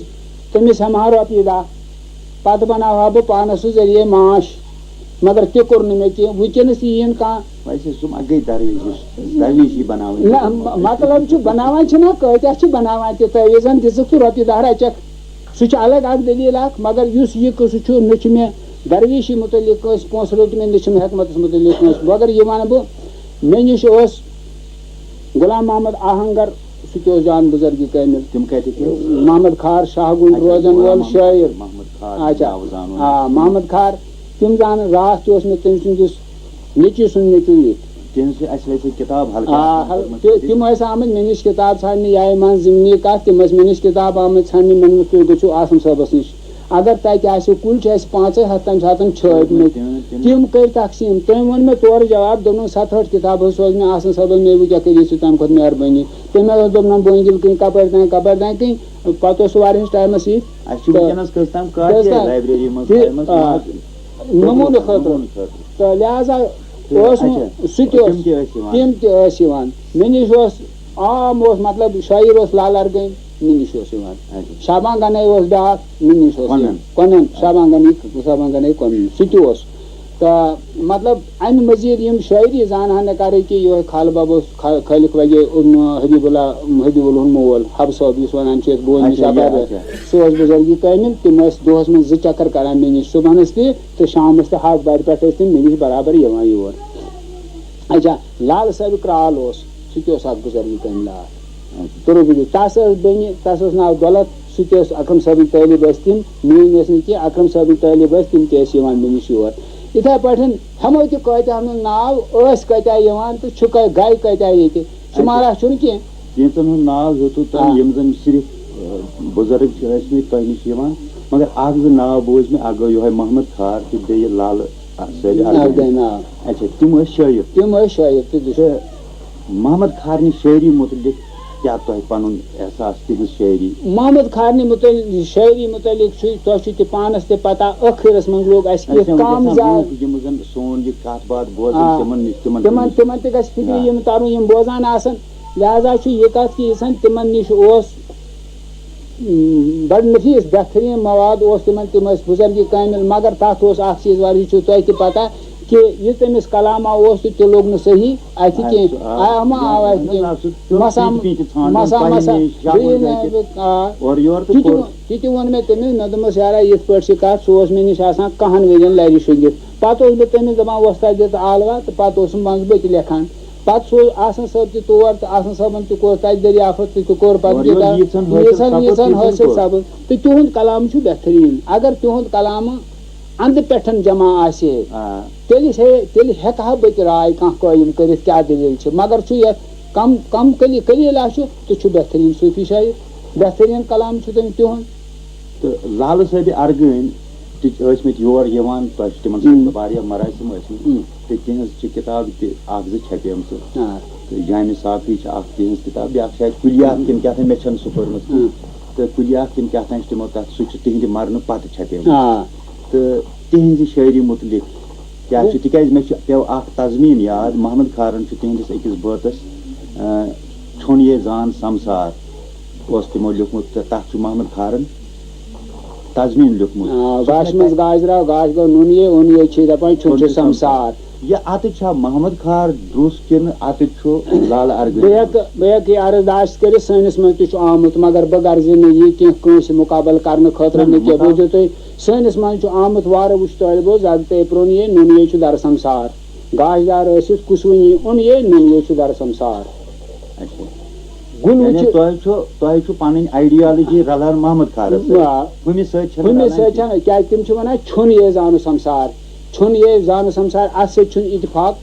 تٔمِس ہٮ۪مہٕ ہا رۄپیہِ دَہ، پَتہٕ بَناوٕ ہا بہٕ پانَس سُہ ذٔریعے معاش۔ مگر تہِ کوٚر نہٕ مےٚ کینٛہہ۔ وٕنکیٚنَس یِیِن کانٛہہ۔ ویسے سُم اَگَے درویش، درویشی بَناوٕنۍ۔ نہ، م-، مطلب چھُ بَناوان چھِنہ، کۭتیٛاہ چھِ بَناوان تہِ، تعویٖذَن دِژٕکھ ژٕ رۄپیہِ دَہ رَچَکھ۔ سُہ چھُ الگ اکھ دٔلیٖل اکھ، مگر یُس یہِ قٕصہٕ چھُ، نہ چھُ مےٚ درویشی مُتعلق کٲنٛسہِ پونٛسہٕ روٚٹمُت، نہ چھُ مےٚ حکمتس مُتعلق کٲنٛسہِ، مگر یہِ وَنہٕ بہٕ، مےٚ نِش اوس غلام محمد آہنگر، سُہ تہِ اوس جان بُزرگی کٲمِل۔ تِم کَتِکۍ ٲسۍ؟ محمد خار شاہ گُنٛڈ اچھا، روزن غلام وول محمد، شٲعر۔ محمد خار اچھا۔ ناو زانُن۔ آ، محمد خار، تِم زانہٕ، راتھ تہِ اوس مےٚ تٔمۍ سٕنٛدِس نیٚچوٗ سُنٛد نیٚچوٗ ییٚتہِ۔ تِہنٛز چھِ اَسہِ ویسے کِتاب حلقہٕ آ، آسان حل-، کٔرمٕژ تہِ-، تٔتی۔ تِم ٲسۍ آمٕتۍ مےٚ نِش کِتاب ژھانٛڈنہِ، یہِ آیہِ منٛز ضِمنی کَتھ، تِم ٲسۍ مےٚ نِش کِتاب آمٕتۍ ژھانٛڈنہِ، مےٚ ووٚنمَس، "تُہۍ گٔژھِو آسن صٲبَس نِش۔ اگر تَتہِ آسہِ، کُلۍ چھِ اَسہِ پانٛژَے ہَتھ تَمہِ ساتَن چھٲپۍ مٕتۍ، تِم، تِم۔ تِم کٔرۍ تقسیٖم۔" تٔمۍ ووٚن مےٚ تورٕ جواب، دوٚپُن، "سَتہٕ ہٲٹھ کِتاب حظ سوزٕ مےٚ آسن صٲبَس، مےٚ وۄنۍ کیٛاہ کٔرِو ژٕ تَمہِ کھۄتہٕ مہربٲنی؟" تٔمۍ حظ دوٚپ، "نہ، بونٛگِل کِنۍ، کَپٲرۍ تام، کَپٲرۍ تام کِنۍ۔" پَتہٕ اوس سُہ واریاہَس ٹایمَس ییٚتہِ۔ اَسہِ چھِ تہٕ وٕنکیٚنَس کٔژ تام کاپی کٔژ تام؟ لایبرٔری منٛز تہِ، تھایمَژٕ، آ، مگر نموٗنہٕ خٲطرٕ۔ نموٗنہٕ خٲطرٕ۔ تہٕ لہذا تہٕ اوس نہٕ اچھا، سُہ تہِ اوس، تِم تہِ ٲسۍ یِوان۔ تِم تہِ ٲسۍ یِوان۔ مےٚ نِش اوس عام اوس، مطلب، شٲعر اوس لال ارغٲنۍ، مےٚ نِش اوس یِوان۔ اچھا۔ شابان گنے اوس بیٛاکھ، مےٚ نِش اوس کۄنن۔ یِوان۔ کۄنن، آ۔ شابان گنے، شابان گنے کۄنن، سُہ تہِ اوس۔ تہٕ مطلب، اَمہِ مٔزیٖد یِم شٲعری زانہٕ ہن نہٕ کَرٕنۍ کہِ یِہوٚے خالہٕ بَب اوس، خا-، خٲلِق وَگے، اُم، حبیب اللہ، حبیب اللہ ہُنٛد مول، حب صٲب یُس وَنان چھِ یَتھ بونہِ اچھا، نِش یہِ، اَپارِ، اچھا۔ سُہ اوس بُزرگی کٲمِل، تِم ٲسۍ دۄہَس منٛز زٕ چَکَر کَران مےٚ نِش، صُبحَنَس تہِ تہٕ شامَس تہِ، ہَتھ بَرِ پٮ۪ٹھ ٲسۍ تِم مےٚ نِش برابر یِوان یور۔ اچھا، لال صٲبہِ کرٛال اوس، سُہ تہِ اوس اَکھ بُزرگی کٲمِل آ۔ تُرُبجی۔ تَس ٲس بیٚنہِ، تَس اوس ناو دولت، سُہ تہِ اوس اکرم صٲبٕنۍ طٲلب ٲسۍ تِم، میٛٲنۍ ٲسۍ نہٕ کینٛہہ، اکرم صٲبٕنۍ طٲلب ٲسۍ، تِم تہِ ٲسۍ یِوان مےٚ نِش یور۔ یِتھَے پٲٹھۍ ہٮ۪مو تہِ کٲتیٛاہ ہُنٛد ناو، ٲسۍ کٲتیٛاہ یِوان تہٕ چھُ کٲ-، گٔے کٲتیٛاہ ییٚتہِ، شُمارہ چھُنہٕ کینٛہہ۔ کینٛژَن ہُنٛد ناو ہیوٚتوٕ تۄہہِ، آ۔ یِم زَن صرف، آ، بُزرٕگ چھِ ٲسۍمٕتۍ تۄہہِ نِش یِوان، مگر اَکھ زٕ ناو بوٗزۍ مےٚ، اَکھ گوٚو یِہوٚے محمد خار تہٕ بیٚیہِ لالہٕ، آ، صٲبِ ارغٲنۍ۔ ارغٲنۍ، آ۔ اچھا، تِم ٲسۍ شٲعر۔ تِم ٲسۍ شٲعر تہٕ تہٕ محمد خارنہِ شٲعری مُتعلق کیٛاہ تۄہہِ پَنُن احساس تِہٕنٛز شٲعری؟ محمد خارنہِ مُتعلق، شٲعری مُتعلق چھُ، تۄہہِ چھُ تہِ پانَس تہِ پَتہ، ٲخرَس منٛز لوٚگ اَسہِ اچھا، کینٛہہ وۄنۍ کَم گژھِ ہا زیادٕ۔ لوٗکھ یِم زَن سون یہِ کَتھ باتھ بوزَن، آ۔ تِمَن نِش، تِمَن تِمَن، تِم تِمَن تہِ گژھِ فِکرِ آ۔ یِم تَرُن، یِم بوزان آسَن۔ لہذا چھُ یہِ کَتھ کہِ یہِ زَن تِمَن نِش اوس، م، بَڑٕ نفیٖس، بہتریٖن مواد اوس تِمَن، تِم ٲسۍ بُزرگی کٲمِل، مگر تَتھ اوس اَکھ چیٖز، وَرٲے چھُو تۄہہِ تہِ پَتہ، کہِ یہِ تٔمِس کلامہ اوس تہٕ تہِ لوٚگ نہٕ صحیح اَتھِ آ، کینٛہہ۔ سُہ آو۔ آ، ما آو اَتھِ آ، کینٛہہ۔ آ، سُہ پیوٚو مسا، پیٖنتہِ پیٖنتہِ ژھانٛڈُن، مسا، پنٕنۍ مسا، نیٚچ شاہ بیٚیہِ گُنٛڈ نہٕ، گژھِ آ، اورٕ یورٕ تہِ تہِ تہِ کوٚر۔ ووٚن، تہِ تہِ ووٚن مےٚ تٔمِس، مےٚ دوٚپمَس، "یارا، یِتھ پٲٹھۍ چھِ کَتھ، سُہ اوس مےٚ نِش آسان کَہَن ؤرِین لَرِ شۄنٛگِتھ۔ پَتہٕ اوس مےٚ تٔمِس دَپان، 'وۄستاد دِ ژٕ آلوا'، تہٕ پَتہٕ اوسُم منٛزٕ بہٕ تہِ لیکھان۔ پَتہٕ سوٗز آسان صٲب تہِ تور، تہٕ آسان صٲبَن تہِ کوٚر تَتہِ دٔریافت، تہٕ تہِ کوٚر پَتہٕ اورٕ یورٕ ییٖژاہ، ییٖژَن حٲصِل ییٖژَن، سَپُد، ییٖژَن تیٖژَن حٲصِل کوٚر۔ سَپُد۔ تہٕ تِہُنٛد کلام چھُ بہتریٖن۔ اگر تِہُنٛد کلامہٕ اَندٕ پٮ۪ٹھ جمع آسہِ ہے، آ۔ تیٚلہِ ہے، تیٚلہِ ہٮ۪کہٕ ہا بہٕ تہِ راے کانٛہہ قٲیِم کٔرِتھ، کیٛاہ دٔلیٖل چھِ۔ مگر چھُ یَتھ کم، کم قلی-، قلیٖلہ چھُ تہٕ چھُ بہتریٖن صوٗفی شٲعر، بہتریٖن کلام چھُ تٔمۍ تِہُنٛد۔ تہٕ لالہٕ صٲبِ ارغٲنۍ تہِ ٲسۍ مٕتۍ یور یِوان، تۄہہِ چھِ تِمن سۭتۍ اۭں۔ واریاہ مراسم ٲسۍ مٕتۍ۔ اۭں۔ تہٕ تِہنٛز چھِ کِتاب تہِ اکھ زٕ چھپیمژٕ۔ آ۔ تہٕ جامع ساقی چھِ اکھ تِہنٛز کِتاب، بیٛاکھ شاید کُلیات کِنہٕ کیٛاہ تام، مےٚ چھَنہٕ سُہ پٔرمٕژ کینٛہہ۔ اۭں۔ تہٕ کُلیات کِنہٕ کیٛاہ تام چھِ تِمو تَتھ، سُہ چھُ تِہنٛدِ مرنہٕ پتہٕ چھپیمٕژ۔ آ۔ تہٕ تِہنٛزِ شٲعری مُتعلق کیٛاہ چھُ؟ تِکیٛازِ مےٚ چھُ، پیوٚو اکھ تضمیٖن یاد، محمد کھارن چھُ تِہنٛدِس أکِس بٲتس، اۭں، چھُن یے زان سمسار اوس تِمو لیوٗکھمُت، تہٕ تَتھ چھُ محمد کھارن تضمیٖن لیوٗکھمُت۔ آ، سُہ چھُ گاشہِ مےٚ منٛز گاش درٛاو، گاش گوٚو نوٗن یے، اوٚن یے چھِ دَپان چھُن چھُ چھُن چھُ سمسار۔ سمسار۔ یہِ اَتہِ چھا محمد کھار درٛوس کِنہٕ اَتہِ چھُ لالہٕ ارغٲنۍ؟ بہٕ ہٮ۪کہٕ، بہٕ ہٮ۪کہٕ یہِ عرض داشت کٔرِتھ، سٲنِس منٛز تہِ چھُ آمُت، مگر بہٕ غرضہٕ نہٕ یہِ کینٛہہ کٲنٛسہِ مُقابلہٕ کرنہٕ خٲطرٕ نہ، نہٕ کینٛہہ۔ مُقابلہٕ۔ بوٗزِو تُہۍ، سٲنِس منٛز چھُ آمُت وارٕ وُچھ طٲلبو، زَگ تہٕ پرٛون یے، نوٗن یے چھُ دَرٕ سمسار۔ گاشدار ٲسِتھ کُس وُنی اوٚن یے، نوٚن یے چھُ گرٕ سمسار۔ اچھا۔ گُل یعنی وٕچھِ تۄہہِ چھُ، تۄہہِ چھُ پنٕنۍ ideology رلان محمد خانس سۭتۍ۔ آ۔ ہُمِس سۭتۍ چھَنہٕ ہُمِس رلان سۭتۍ کینٛہہ۔ چھَنہٕ، کیٛازِ تِم چھِ وَنان چھُن یے زانُ سمسار، چھُن یے زانُ سمسار، اَتھ سۭتۍ چھُنہٕ اتفاق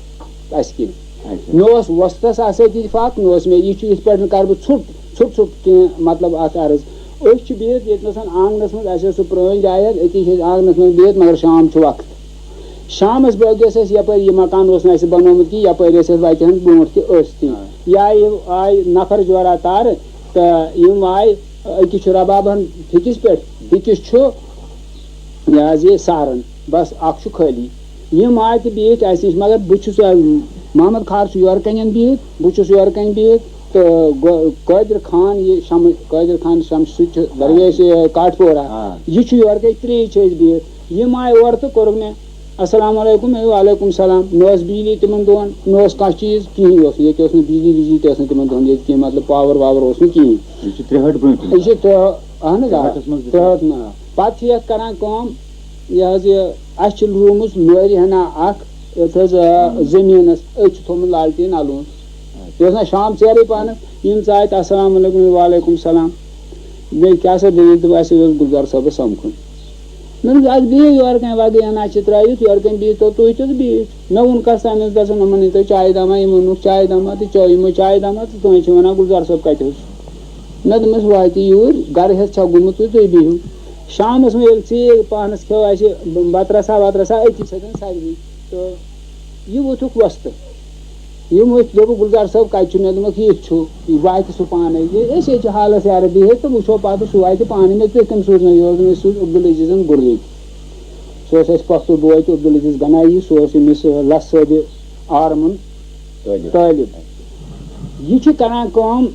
اَسہِ کینٛہہ۔ اچھا۔ مےٚ اوس وۄستَس اَتھ سۭتۍ اتفاق، مےٚ اوس مےٚ یہِ چھُ یِتھ پٲٹھۍ کَرٕ بہٕ ژھوٚٹ، ژھوٚٹ، ژھوٚٹ کینٛہہ مطلب اَتھ عرض۔ أسۍ چھِ بِہِتھ ییٚتہِ نَسَن آنٛگنَس منٛز، اَسہِ ٲس سُہ پرٛٲنۍ جاے حظ، أتی چھِ أسۍ آنٛگنَس منٛز بِہِتھ، مگر شام چھُ وقت۔ شامَس بٲگۍ ٲسۍ اَسہِ یَپٲرۍ، یہِ مکان اوس نہٕ اَسہِ بَنومُت کینٛہہ، یَپٲرۍ ٲسۍ اَسہِ وَتہِ ہٕنٛدۍ برونٛٹھ تہِ ٲسۍ تِم۔ آ۔ یہِ آیہِ، آے نفر جورا تارٕ، تہٕ یِم آے، أکِس چھُ ربابَن پھِکِس پٮ۪ٹھ، بیٚکِس چھُ یہِ حظ یہِ سارَن، بَس اَکھ چھُ خٲلی۔ یِم آے تہٕ بیٖٹھۍ اَسہِ نِش، مگر بہٕ چھُس، محمد خار چھُ یورٕ کَنٮ۪ن بِہِتھ، بہٕ چھُس یورٕ کَنۍ بِہِتھ، تہٕ گو-، قٲدِر خان، یہِ شمہٕ، قٲدِر خان شمہٕ، سُہ تہِ چھُ درویش، یہِ کاٹھپورہ۔ آ۔ یہِ چھُ یورٕ کَنۍ، ترٛے چھِ أسۍ بِہِتھ۔ یِم آے اورٕ تہٕ کوٚرُکھ مےٚ، "السلام علیکم"، ہے، "وعلیکم السلام"۔ نہ ٲس بجلی تِمن دۄہن، نہ اوس کانٛہہ چیٖز، کِہیٖنۍ اوس نہٕ۔ ییٚتہِ اوس نہٕ بجلی وجلی تہِ ٲس نہٕ تِمن دۄہن ییٚتہِ کینٛہہ، مطلب، پاور واور اوس نہٕ کِہیٖنۍ۔ یہِ چھِ ترٛےٚ ہٲٹھ برٛونٛٹھ۔ یہِ چھِ ترٛےٚ، اہن حظ، آ، ترٛےٚ ہٲٹھس منٛز ترٛےٚ ہٲٹھ، نہ۔ پتہٕ چھِ یتھ کران کٲم، یہِ حظ یہِ، اسہِ چھِ لوٗمٕژ لورِ ہنا اکھ، یتھ حظ، آ، زٔمیٖنس، أتھۍ چھِ تھوٚمُت لالٹیٖن الوُن۔ یہِ اوس نہ شام ژیرٕے پہنتھ، یِم ژاے تہٕ "السلام علیکم"، "وعلیکم السلام"۔ مےٚ کیٛاہ سا دٔلیٖل؟ دوٚپ، "اَسہِ حظ اوس گُلزار صٲبَس سَمکھُن۔" مےٚ دوٚپ، "اَدٕ بِہِو یورٕ کَنۍ، وَگٕے ہنا چھِ ترٛٲوِتھ، یورٕ کَنۍ بِہِو تہٕ تُہۍ تہِ بِہِو۔" مےٚ ووٚن کَس تامَس دَپَس، "یِمَن أنۍ تو چایہِ دامہ"، یِمَن اوٚنُکھ چایہِ دامہ تہٕ چیوٚو یِمو چایہِ دامہ تہٕ تُہۍ چھِو وَنان گُلزار صٲب کَتہِ اوس؟ مےٚ دوٚپمَس، "واتہِ یوٗرۍ، گَرٕ ہٮ۪تھ چھا گوٚمُت تہٕ تُہۍ بِہِو۔" شامَس وۄنۍ ییٚلہِ ژیٖرۍ پَہنَس کھیوٚو اَسہِ بَتہٕ رَژھا وَتہٕ رَژھا أتی سۭتۍ ساروی، تہٕ یہِ ووٚتھُکھ وۄستہٕ۔ یِم ٲسۍ، دوٚپُکھ، "گُلزار صٲب کَتہِ چھُ؟" مےٚ دوٚپمَکھ، "ییٚتھۍ چھُ، یہِ واتہِ سُہ پانَے۔" یہِ أسۍ ییٚتہِ چھِ حالَس یارٕ بِہِتھ تہٕ وٕچھو پَتہٕ سُہ واتہِ پانَے۔ مےٚ تُہۍ کٔمۍ سوٗز مےٚ یور؟ دوٚپُن، "أسۍ سوٗز عبدالعزیٖزَن گُرلی۔" سُہ اوس اَسہِ پۄختہٕ بوے تہٕ عبدالعزیٖز گنایی، سُہ اوس أمِس، آ، لَس صٲبہِ آرمُن طٲلب۔ طٲلب۔ یہِ چھُ کَران کٲم،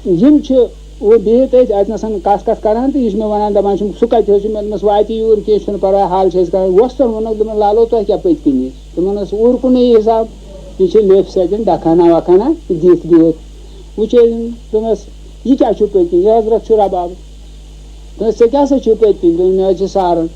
یِم چھِ وۄنۍ بِہِتھ أتھۍ اَتہِ نَسَن کَتھ کَتھ کَران تہٕ یہِ چھُ مےٚ وَنان، دَپان چھُم، "سُہ کَتہِ حظ چھُ؟" مےٚ دوٚپمَس، "واتہِ یوٗرۍ، کینٛہہ چھُنہٕ پَرواے، حال چھِ أسۍ کَران۔" وۄستَن ووٚنُکھ، دوٚپُن، "لالو، تۄہہِ کیٛاہ پٔتۍ کِنی؟" تِمَن ٲس اوٗرۍ کُنُے حِساب، یہِ چھِ لیٚفہِ سۭتۍ ڈَکھنا وَکھنا دِتھ بِہِتھ۔ وٕچھ حظ، دوٚپمَس، "یہِ کیٛاہ چھُ پٔتۍ کِنۍ؟ یہِ حضرت چھُ رباب۔" دوٚپمَس، "ژےٚ کیٛاہ سا چھُے پٔتۍ کِنۍ؟" دوٚپُن، "مےٚ حظ چھِ سارَن۔"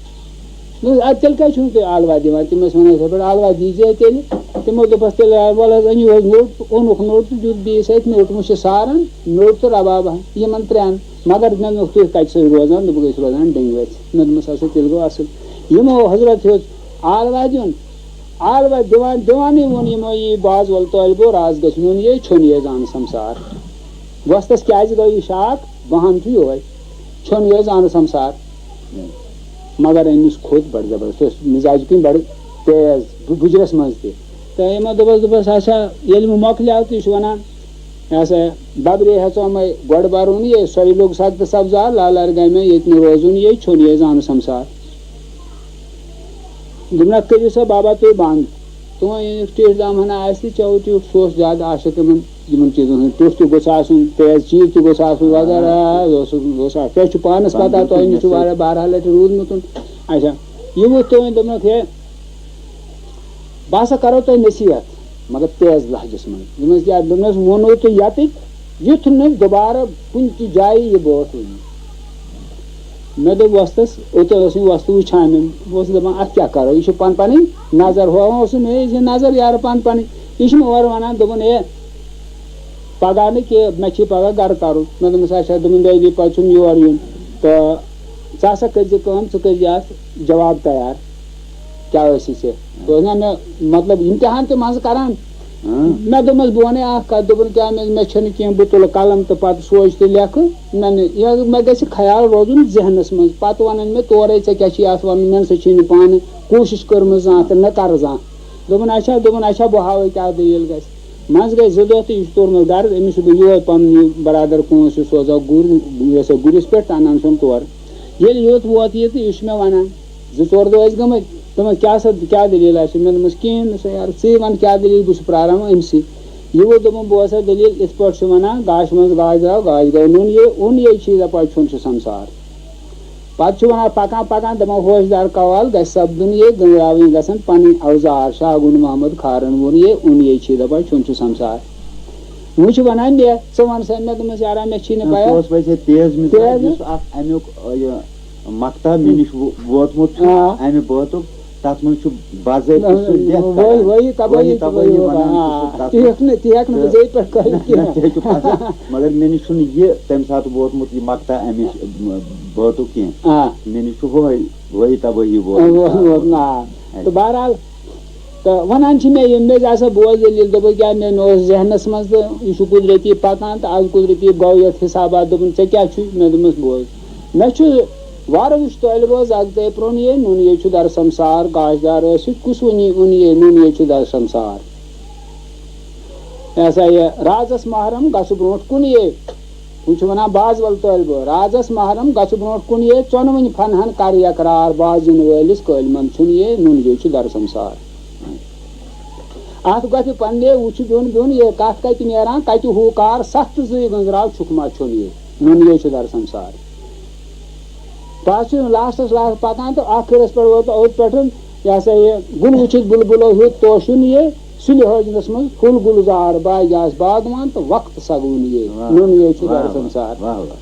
دوٚپمَس، "اَدٕ تیٚلہِ کیٛازِ چھُنہٕ تُہۍ آلوا دِوان؟" تِم ٲسۍ وَنان، "یِتھَے پٲٹھۍ آلوا دیٖزِ ہے تیٚلہِ۔" تِمو دوٚپُس، "تیٚلہِ وَلہٕ حظ، أنِو حظ نوٚٹ۔" اوٚنُکھ نوٚٹ تہٕ دیُت بیٚیِس اَتھِ نوٚٹ، وۄنۍ چھِ سارَن نوٚٹ تہٕ رباب یِمَن ترٛٮ۪ن۔ مگر مےٚ دوٚپُکھ، "تُہۍ کَتہِ چھِو روزان؟" دوٚپُکھ، "أسۍ چھِ روزان ڈیٚنگہِ وَژِ۔" مےٚ دوٚپمَس، "اَچھا، تیٚلہِ گوٚو اَصٕل۔" یِمو حضرت ہیوٚت آلوا دیُن، آلوا دِوان دِوانٕے ووٚن یِمو، "یی باز وَل طٲلبو، راز گژھِ نوٚن یے، چھوٚن یے زانَس ہمسار۔" وۄستَس کیٛازِ گوٚو یہِ شاک؟ بہٕ ہَن چھُ یِہوٚے، چھوٚن یے زانَس ہمسار۔ مگر أمِس کھوٚت بَڑٕ زبردست، اوس مِزاج کِنۍ بَڑٕ تیز، بُ-، بُجرَس منٛز تہِ۔ تہٕ یِمو دوٚپُس، دوٚپُس، "اچھا، ییٚلہِ وۄنۍ مۄکلیو تہٕ یہِ چھُ وَنان، یہِ ہسا، ببرے ہیژو مے گۄڈٕ برُن یے، سۄے لوٚگ سخ تہٕ سبزار، لالار گٔے مےٚ ییٚتہِ نہٕ روزُن یے، چھوٚن یے زانُس ہمسار۔" دوٚپنَکھ، "کٔرِو سا بابا تُہۍ بنٛد، تُہۍ أنِکھ ٹیٚٹھۍ دام ہنا آسہِ تہٕ چٮ۪وو ٹیوٚٹھ۔" سُہ اوس زیادٕ عاشق یِمَن، یِمَن چیٖزَن ہُنٛد، ٹیوٚٹھ تہِ گوٚژھ آسُن، تیز چیٖز تہِ گوٚژھ آسُن وغیرہ۔ آ۔ یہِ اوس، یہِ اوس اَکھ، تۄہہِ چھُ پانَس پَتہ، تۄہہِ نِش چھُ واریاہ بارہا لَٹہِ روٗدمُت۔ اچھا، یہِ ووٚتھ تُہۍ، دوٚپنَکھ، "ہے"، بہٕ ہسا کرو تۄہہِ نصیحت، مگر تیز لہجس منٛز۔ دوٚپمس، "کیٛاہ؟" دوٚپمس، "ووٚنوٕ تۄہہِ یتٕتھۍ، یُتھ نہٕ دوبارٕ کُنہِ تہِ جایہِ یہِ بٲتھ ؤنِو۔" مےٚ دوٚپ وۄستس، اوٚت اوس یہِ وۄستہٕ وٕچھان مےٚ، بہٕ اوسُس دپان، "اتھ کیٛاہ کرو؟ یہِ چھُ پن پنٕنۍ نظر، ہُہ اوس مےٚ یہِ نظر یارٕ پن پنٕنۍ، یہِ چھُ مےٚ اورٕ ونان۔" دوٚپُن، "ہے، پگاہ نہٕ کینٛہہ، مےٚ چھِ پگاہ گرٕ ترُن۔" مےٚ دوٚپمس، "اچھا۔" دوٚپُن، "بیٚیہِ بیٚیہِ پتہٕ چھُم یور یُن، تہٕ ژٕ ہسا کٔرزِ کٲم، ژٕ کٔرزِ اتھ جواب تیار۔" کیٛاہ ٲسی ژےٚ؟ بہٕ اوسُس نا مےٚ، مطلب، امتحان تہِ منٛزٕ کران۔ اۭں۔ مےٚ دوٚپمَس، بہٕ وَنے اَکھ کَتھ، دوٚپُن، "کیٛاہ مےٚ، مےٚ چھَنہٕ کینٛہہ، بہٕ تُلہٕ قلم تہٕ پَتہٕ سونٛچہٕ تہٕ لیکھٕ۔ مےٚ نہٕ، یہِ، مےٚ گژھِ خیال روزُن ذہنَس منٛز، پَتہٕ وَنَن مےٚ تورَے، ژےٚ کیٛاہ چھُے اَتھ وَنُن، مےٚ نہ سا چھُے نہٕ پانہٕ کوٗشِش کٔرمٕژ زانٛہہ تہٕ نہ کَرٕ زانٛہہ۔" دوٚپُن، "اچھا۔" دوٚپُن، "اچھا، بہٕ ہاوَے کیٛاہ دٔلیٖل گژھِ۔" منٛزٕ گٔے زٕ دۄہ تہٕ یہِ چھُ تورمُت گرٕ، أمِس چھُس بہٕ یِہوٚے پَنُن یہِ برادر کٲنٛسہِ سوزان گُر، یہِ ہسا گُرِس پٮ۪ٹھ تہٕ اَنان چھُم تورٕ۔ ییٚلہِ یوٚت ووت یہِ تہٕ یہِ چھُ مےٚ وَنان، زٕ ژور دۄہ ٲسۍ گٔمٕتۍ، دوٚپمَس، "کیٛاہ سا، کیٛاہ دٔلیٖل آسہِ؟" مےٚ دوٚپمَس، "کِہیٖنۍ نہٕ سا یارٕ، ژٕے وَن کیٛاہ دٔلیٖل، بہٕ چھُس پرٛاران وۄنۍ أمۍسٕے۔" یہِ ووٚن، دوٚپُن، "بہٕ اوسا دٔلیٖل، یِتھ پٲٹھۍ چھُ وَنان، گاشہِ منٛز گاش درٛاو، گاش گوٚو نوٚن یہِ، اوٚن یہِ چھُے دَپان چھُن چھُ سَمسار۔" پتہٕ چھُ وَنان پَکان پَکان دَپان ہوش دار قوال گژھِ سَپدُن یے، گٔنٛزراوٕنۍ گژھن پَنٕنۍ اوزار۔ شاہ گُنٛڈ محمد کھارَن ووٚن یے، اوٚن یے چھِ دَپان چھُن چھُ سَمسار۔ وۄنۍ چھُ وَنان مےٚ، ژٕ وَن سا مےٚ، دوٚپمَس یارا مےٚ چھی نہٕ نہ، پَیہ۔ ژٕ اوس ویسے تیز مِزاج، تیز۔ یُس اَکھ اَمیُک، یہِ مقطع مےٚ نِش وو-، ووتمُت چھُ، آ۔ اَمہِ بٲتُک، تَتھ منٛز چھُ باضٲبطہٕ سُہ لیکھ وۄنۍ، کران۔ وۄنۍ تبٲہی وۄنۍ تہٕ تبٲہی وۄنۍ وۄنۍ، وَنان آ۔ چھُ سُہ تَتھ تہِ ہیٚکھ نہٕ، تہِ ہیٚکھ نہٕ بہٕ تہٕ ژےٚ پٮ۪ٹھ کٔرِتھ نہ، کینٛہہ۔ تہِ ہیٚکہِ پَتہٕ، مگر مےٚ نِش چھُنہٕ یہِ تَمہِ ساتہٕ ووتمُت یہِ مقطع اَمِچ، م-، بٲتُک کینٛہہ۔ آ۔ مےٚ نِش چھُ ہُہے، وۄنۍ تبٲہی ووتمُت۔ ووتمُت، آ۔ اَتہِ۔ تہٕ بہرحال، تہٕ وَنان چھِ مےٚ یِم، مےٚ زِ ہسا بوز دٔلیٖل، دوٚپُکھ، کیٛاہ مےٚ، مےٚ اوس ذہنَس منٛز، تہٕ یہِ چھُ قُدرتی پَکان، تہٕ آز قُدرتی گوٚو یَتھ حِسابات، دوٚپُن، "ژےٚ کیٛاہ چھُے؟" مےٚ دوٚپمَس، "بوز، مےٚ چھُ وارٕ وٕچھ طٲلبو زگتے پرٛون یے، نُن یے چھُ در سمسار۔ گاشدار ٲسِتھ کُس وُنی اُن یے، نُن یے چھُ در سمسار۔ یہِ ہسا یہِ رازس محرم گژھٕ برونٛٹھ کُن یے۔ وۄنۍ چھُ ونان باز ول طٲلبو، رازس محرم گژھٕ برونٛٹھ کُن یے، ژۄنوٕنۍ فنہن کر یقرار، باز یِنہٕ وٲلِس کٲلۍ منٛد چھُنہٕ یے، نُن یے چھُ در سمسار۔ اتھ گۄپھِ پننے وُچھِ بیوٚن بیوٚن، یے کتھ کتہِ نیران، کتہِ ہوٗکار، ستھ تہٕ زٕے گٔنٛزراو چھُکھ ما چھُن یے، نُن یے چھُ در سمسار۔ پتہٕ چھُ لاسٹس لاسٹ پکان تہٕ ٲخرس پٮ۪ٹھ ووت اوٚت پٮ۪ٹھ، یہِ ہسا یہِ گُل وُچھِتھ بُلبُلو ہیوٚت توشُن یے، سُلہِ حٲجنس منٛز پھُل گُلزار، باغ آس باغوان تہٕ وقت سگوُن یے، واہ، نُن یے چھُ واہ، در واہ، سمسار۔ واہ، واہ۔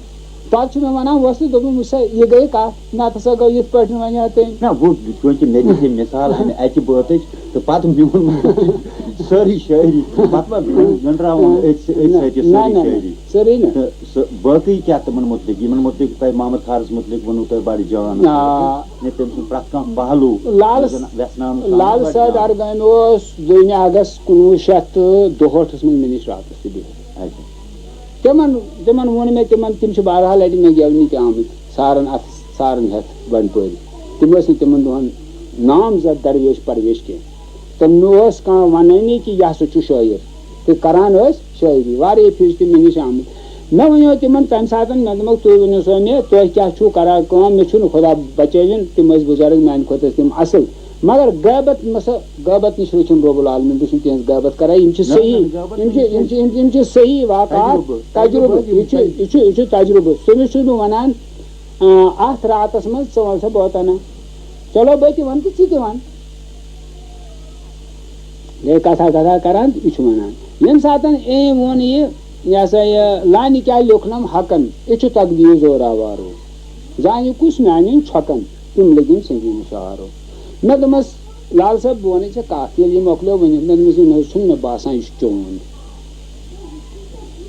پتہٕ چھُ مےٚ ونان وۄستہٕ، دوٚپُن، وٕچھ سا، یہِ گٔے کتھ، نتہٕ ہسا گوٚو یِتھ پٲٹھۍ ونیو تٔمۍ۔ نہ، وۄنۍ چونکہ مےٚ دِژ یہِ مثال امہِ اکہِ بٲتٕچ، تہٕ پتہٕ میون سٲرٕے شٲعری، مطلب، گٔنڈراوُن أتھۍ سۭ-، أتھۍ نہ، سۭتۍ یہِ نہ، سٲرٕے نہ، نہ، شٲعری۔ سٲرٕے نہ۔ تہٕ سُہ باقٕے کیٛاہ تِمن مُتعلِق، یِمن مُتعلِق تۄہہِ محمد تھارس مُتعلِق ووٚنوٕ تۄہہِ بڑٕ جان، آ۔ مےٚ تٔمۍ سُنٛد پرٛٮ۪تھ کانٛہہ پہلو لال، یُس زن وٮ۪ژھناونہٕ چھُ آمُت لال بڑٕ سید جان۔ ارگامہِ اوس دوٚیمہِ اگست کُنوُہ شیٚتھ تہٕ دُہٲٹھس منٛز مےٚ نِش راتس تہٕ بِہِتھ۔ اچھا۔ تِمن، تِمن ووٚن مےٚ، تِمن، تِم چھِ بارہا لٹہِ مےٚ گٮ۪ونہِ تہِ آمٕتۍ، سارن اتھ، سارن ہٮ۪تھ بنڈپورِ۔ تِم ٲسۍ نہٕ تِمن دۄہن نامزد درویش پرویش کینٛہہ۔ تِم نہٕ ٲسۍ کانٛہہ ونٲنی کہِ یہِ ہسا چھُ شٲعر۔ تہٕ کران ٲسۍ شٲعری۔ واریاہ پھِرِ چھِ تِم مےٚ نِش آمٕتۍ۔ مےٚ ؤنیو تِمن تمہِ ساتن، مےٚ دوٚپمکھ، "تُہۍ ؤنِو سا مےٚ، تُہۍ کیٛاہ چھُو کران کٲم؟ مےٚ چھُنہٕ خدا بچٲوِن، تِم ٲسۍ بُزرگ، میانہِ کھۄتہٕ ٲسۍ تِم اصل۔ مگر غٲبت، مےٚ سا غٲبت نِش رٔچھِن رۄب العالمین، بہٕ چھُس نہٕ تِہنٛز غٲبت کران۔ یِم چھِ نہ، نہ، صحیح، نہ، غٲبت یِم چھِ، نِش یِم چھِ، یِم چھِ، یِم چھِ صحیح واقعات، تجربہٕ، تجربہٕ، تجربہٕ، یہِ چھُ، یہِ چھُ، یہِ چھُ تجربہٕ۔ تٔمِس چھُس بہٕ ونان، آ، اتھ راتس منٛز ژٕ وَن سا بٲتنا۔ چلو، بہٕ تہِ وَنہٕ تہٕ ژٕ تہِ وَن۔ گٔے کَتھا کَتھا کَران تہٕ یہِ چھُ وَنان۔ ییٚمہِ ساتَن أمۍ ووٚن یہِ، یہِ ہسا یہِ لانہِ کیٛاہ لیوٚکھنَم حقن، یہِ چھُ تقدیٖر زوراوارو۔ زانہِ کُس میٛانٮ۪ن چھۄکَن، تِم لٔگِم سنگیٖن شعارو۔ مےٚ دوٚپمَس، "لال صٲب، بہٕ وَنَے ژےٚ کَتھ، ییٚلہِ یہِ مۄکلیو ؤنِتھ، مےٚ دوٚپمَس، یہِ نہ حظ چھُنہٕ مےٚ باسان، یہِ چھُ چون۔"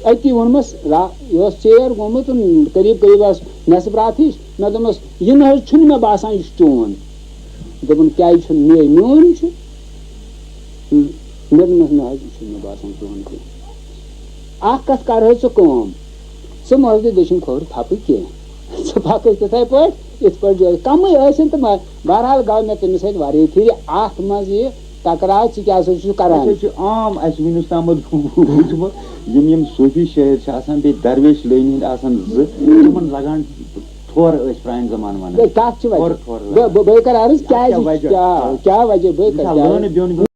أتی ووٚنمَس، را-، یہِ اوس ژیر گوٚمُت، قریٖب قریٖب ٲس نٮ۪صٕف راتھ ہِش۔ مےٚ دوٚپمَس، "یہِ نہ حظ چھُنہٕ مےٚ باسان، یہِ چھُ چون۔" دوٚپُن، "کیٛازِ چھُنہٕ؟ مے میون چھُ۔" مےٚ دوٚپمَس، "نہ حظ، یہِ چھُنہٕ مےٚ باسان چون کینٛہہ۔ اَکھ کَتھ کَر حظ ژٕ کٲم، ژٕ مہ حظ دِ دٔچھِنۍ کھووُر تھَپہٕ کینٛہہ، ژٕ پَکھ حظ تِتھَے پٲٹھۍ، یِتھ پٲٹھۍ چھُ اَسہِ کَمٕے ٲسِن تہٕ مہ-۔" بہرحال گوٚو مےٚ تٔمِس سۭتۍ واریاہ پھِرِ اَتھ منٛز یہِ ٹکراو، ژٕ کیٛاہ سا چھُکھ کَران؟ اَسہِ حظ چھُ عام اَسہِ وٕنیُک تامَتھ وٕچھمُت، یِم یِم صوٗفی شٲعر چھِ آسان، بیٚیہِ درویش لٲنہِ ہِنٛدۍ آسان زٕ، تِمَن لَگان تھورٕ ٲسۍ پرٛانہِ زمانہٕ وَنان۔ ہے، کَتھ چھِ وجہ؟ تھورٕ، تھورٕ بہٕ، لَگان۔ بہٕ، بہٕ کَرٕ عرض، اَتھ کیٛازِ کیٛاہ چھِ، وجہ؟ کیٛاہ، آ۔ کیٛاہ وجہ؟ بہٕ وٕچھ کَرٕ، حظ، کیٛاہ؟ لٲنہٕ بیوٚن بیوٚن